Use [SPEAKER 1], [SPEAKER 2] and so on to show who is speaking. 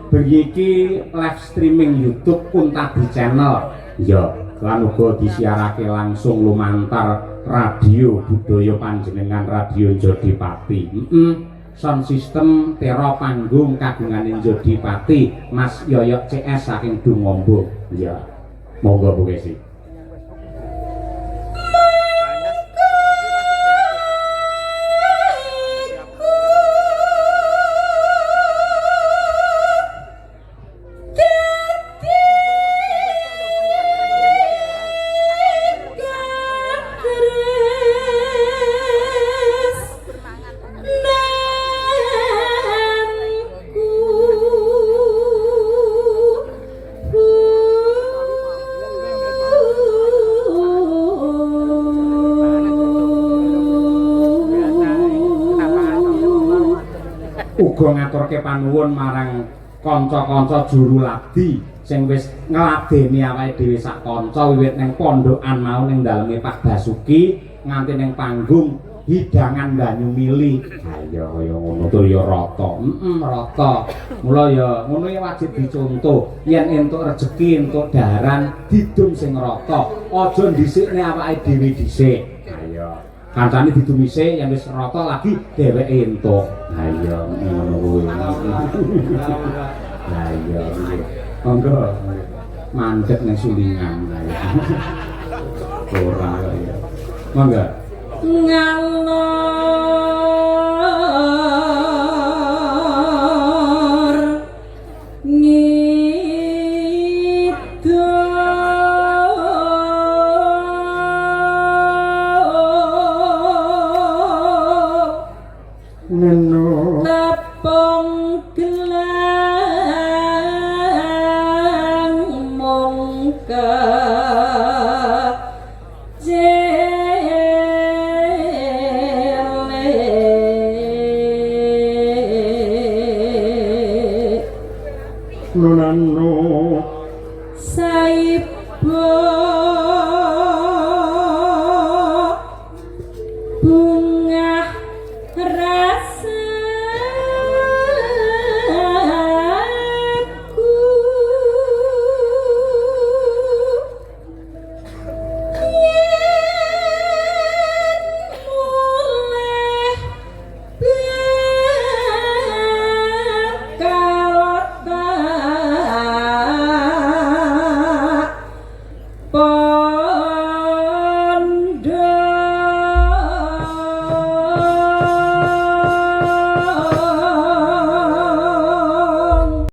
[SPEAKER 1] Bengi iki live streaming YouTube Kuntadi Channel. Ya, lan uga disiarake langsung lumantar radio budaya panjenengan Radio Jodipati. Heeh. Sound system tera panggung kagungane Jodipati Mas Yoyok CS saking Dungombo. Ya. Monggo Bu Kesi. Uga ngaturke panuwun marang kanca-kanca juru ladi sing wis ngladeni awake dhewe sak kanca wiwit ning pondokan mau ning daleme Pak Basuki nganti ning panggung hidangan banyu mili. Ha iya kaya ngono tur ya rata. Heeh, rata. Mula ya ngono ya wajib dicontoh. Yen entuk rejeki, entuk daharan didum sing rata. Aja dhisikne awake dhewe dhisik. Ha iya. Kancane didumise yen wis rata lagi dheweke entuk. Ha iya ngono kuwi. Ha iya. Monggo mandek ning sulingan. Ora ya. Monggo.
[SPEAKER 2] Ngalor ngidul
[SPEAKER 1] Ngono.
[SPEAKER 2] Tepung gelang mongka cilik.
[SPEAKER 1] Nunano.
[SPEAKER 2] Saibon